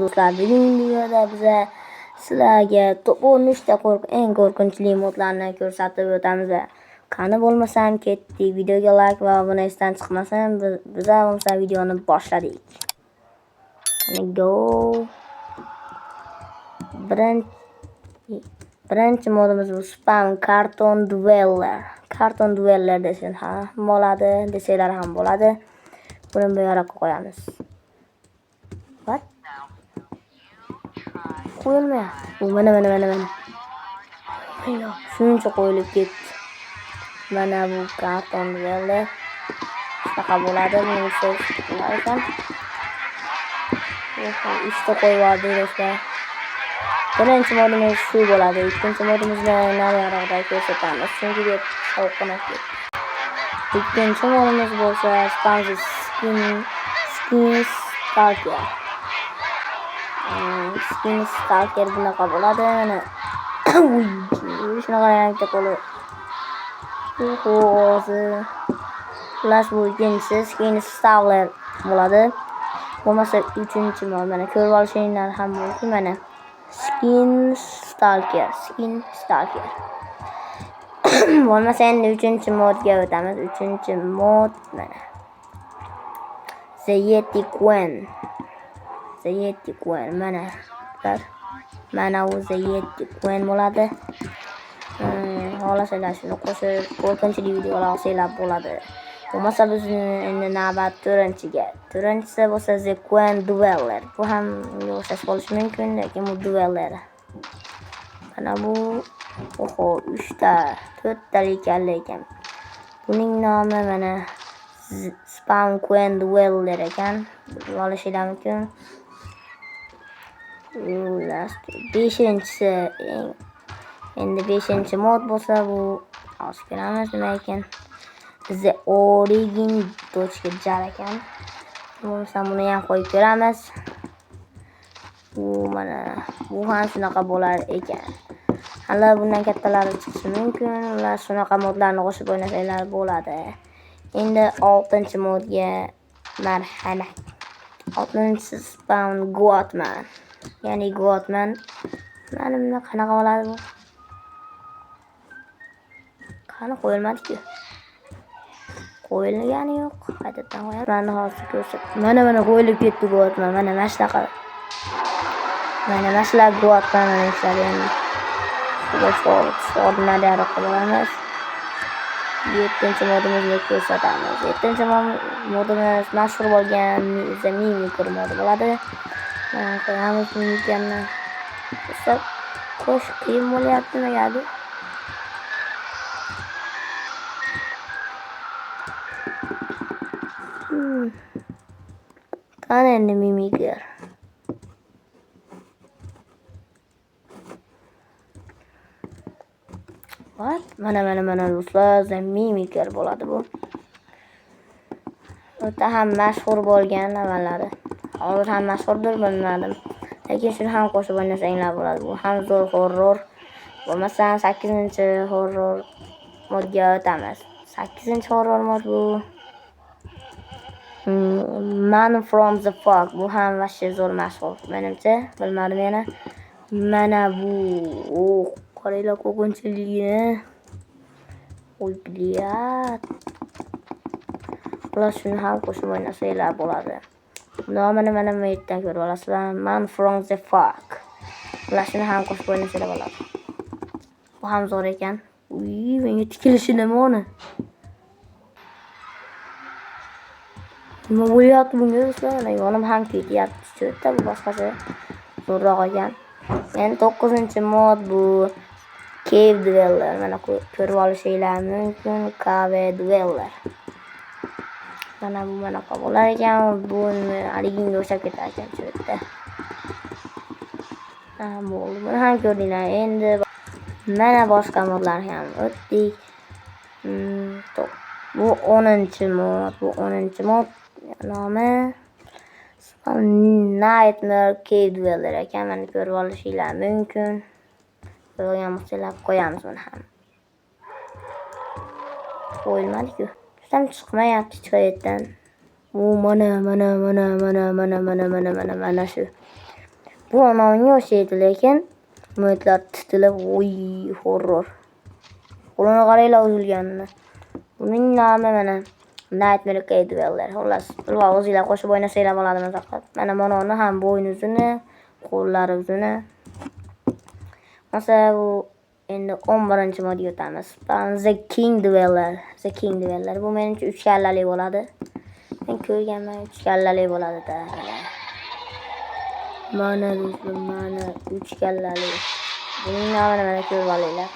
Do'stlar, bugungi videoda biza sizlarga top 13 ta eng qo'rqinchli modlarni ko'rsatib o'tamiz. Qani bo'lmasam ketdik. Videoga like va obuna esdan chiqmasin. Biza bo'lmasa videoni boshladik. Qani go. Birinchi modimiz bu Spam Cartoon Dweller. Cartoon Dweller desin ha bo'ladi, desanglar ham bo'ladi. Buni bu yoqqa qo'yamiz. What? Qo'yilmayapti. Bu mana mana mana mana. Yo'q, shuncha qo'yilib ketdi. Mana bu Cartoon Dweller. Shunaqa bo'ladi, buni bo'lar ekan. Uchta qo'yib yubordik do'stlar. Birinchi modimiz shu bo'ladi. Ikkinchi modimizni nariroqda ko'rsatamiz. Chunki bu sovuqqina ketdi. Ikkinchi modimiz bo'lsa Spam Skin Stalker. Skin Stalker bunaqa bo'ladi. Mana shunaqa rangda qo'li. Oho, xullas bu ikkinchisi Skin Stalker bo'ladi. Bo'lmasa uchinchi mod mana ko'rib olishinglar ham mumkin mana. Skin Stalker, Skin Stalker. Bo'lmasa endi uchinchi modga o'tamiz. Uchinchi mod mana. The Yeti Queen. The Yeti Queen mana. Mana u The Yeti Queen bo'ladi. Xohlasanglar shuni qo'shib qo'rqinchli videolar olsanglar bo'ladi. Bo'lmasa biz endi navbat to'rtinchiga. To'rtinchisi bo'lsa The Queen Dweller. Bu ham unga o'xshash bo'lishi mumkin, lekin bu Dweller. Mana bu oho, 3 ta, 4 talik ekan. Buning nomi mana Spam Queen Dweller ekan. Bilib olishinglar mumkin. Beshinchisi endi 5-chi mod bo'lsa bu hozir ko'ramiz nima ekan. The Origin .jar ekan. Bo'lmasa buni ham qo'yib ko'ramiz. Bu mana bu ham shunaqa bo'lar ekan. Hali bundan kattalari chiqishi mumkin. Ular shunaqa modlarni qo'shib o'ynasanglar bo'ladi. Endi 6-modga marhamat. 6-chisi Spawn Goatman. Ya'ni Goatman. Mana buni qanaqa bo'ladi bu? Qani qo'yilmadi-ku. Qo'yilgani yo'q. Qaytadan qo'yamiz. Mana hozir ko'rsat. Mana mana qo'yilib ketdi Goatman. Mana mana shunaqa. Mana mana shular Goatman mana shular endi. Boshqa nariroqqa boramiz. 7-modimizni ko'rsatamiz. 7-modimiz mashhur bo'lgan The Mimicer modi bo'ladi. Mana qo'yamiz Mimicerni. Qo'sh qiyin bo'lyapti nimagadir. Qani endi Mimicer. What? Mana mana mana do'stlar, The Mimicer bo'ladi bu. O'ta ham mashhur bo'lgan avvallari. Hozir ham mashhurdir, bilmadim. Lekin shuni ham qo'shib o'ynasanglar bo'ladi. Bu ham zo'r horror. Bo'lmasa 8-horror modga o'tamiz. 8-horror mod bu Man from the Fog. Bu ham vashshe zo'r mashhur menimcha, bilmadim yana. Mana bu, oh, qaranglar qo'rqinchliligini. Oy, bliyat. Xullas shuni ham qo'shib o'ynasanglar bo'ladi. Nomini mana bu yerdan ko'rib olasizlar. Man from the Fog. Xullas shuni ham qo'shib o'ynasanglar bo'ladi. Bu ham zo'r ekan. Uy, menga tikilishi nima uni? Nima bo'lyapti bunga do'stlar? Mana yonim ham ketyapti. Cho'tta bu boshqacha zo'rroq ekan. Endi 9-mod bu Cave Dweller. Mana ko'rib olishinglar mumkin. Cave Dweller. Mana bu manaqa bo'lar ekan. Bu haliginga o'xshab ketar ekan cho'tta. Ha, bo'ldi. Buni ham ko'rdinglar. Endi mana boshqa modlarni ham o'tdik. Bu 10-mod. Bu 10-mod nomi Nightmare Cave Dweller ekan. Mana ko'rib olishinglar mumkin. Ko'rgan bo'lsanglar qo'yamiz buni ham. Qo'yilmadi-ku. Ham chiqmayapti hech qayerdan. U mana mana mana mana mana mana mana mana mana shu. Bu onamga o'xshaydi, lekin mo'tlar titilib, voy, horror. Qo'lini qaranglar uzilganini. Buning nomi mana Nightmare Dweller. Xullas, bilib o'zinglar qo'shib o'ynasanglar bo'ladi maza qilib. Mana uni ham bo'yni uzuni, qo'llari uzuni. Masalan, bu endi 11-modga o'tamiz. The King Dweller. The King Dweller. Bu menimcha 3 kallali bo'ladi. Men ko'rganman, 3 kallali bo'ladi-da. Mana do'stlar, mana 3 kallali. Buning nomini mana ko'rib olinglar.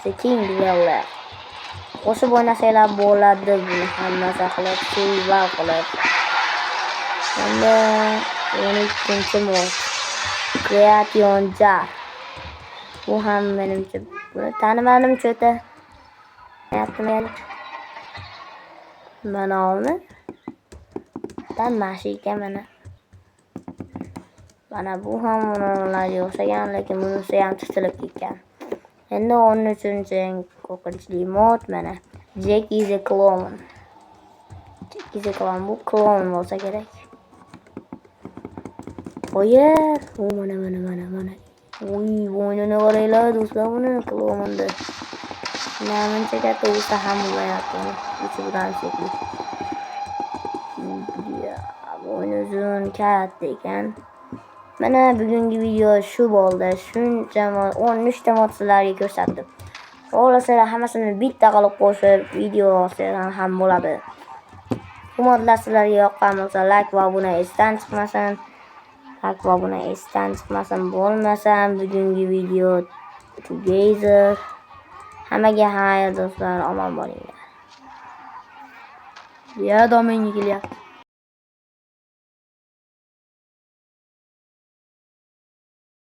The King Dweller. Qo'shib o'ynasanglar bo'ladi buni ham maza qilib, survival qilib. Endi 12-mod. Creation Jar. Bu ham menimcha, buni tanimadim cho'ta. Aytdim. Mana uni. Tanmashi ekan mana. Mana bu ham ularga o'xshagan, lekin bunisi ham titilib ketgan. Endi 13 eng qo'rqinchli mod mana. Jack is a clown. Jack is a clown. Bu klon bo'lsa kerak. Qo'yar. U mana, mana, mana, mana. Uy, bo'ynini qaranglar do'stlar, buni klonni. Namuncha katta bo'lsa ham bo'lmayapti uni. Uchi bilan shekilli. Bo'yni uzun, katta ekan. Mana bugungi video shu bo'ldi. Shuncha 13 ta mod sizlarga ko'rsatdim. Xohlasanglar, hammasini bitta qilib qo'shib video olsanglar ham bo'ladi. Bu modlar sizlarga yoqqan bo'lsa, like va obuna esdan chiqmasin. Like va obuna esdan chiqmasin. Bo'lmasam, bugungi video tugaydir. Hammaga xayr do'stlar, omon bo'linglar. Ya, domenga kelyapti.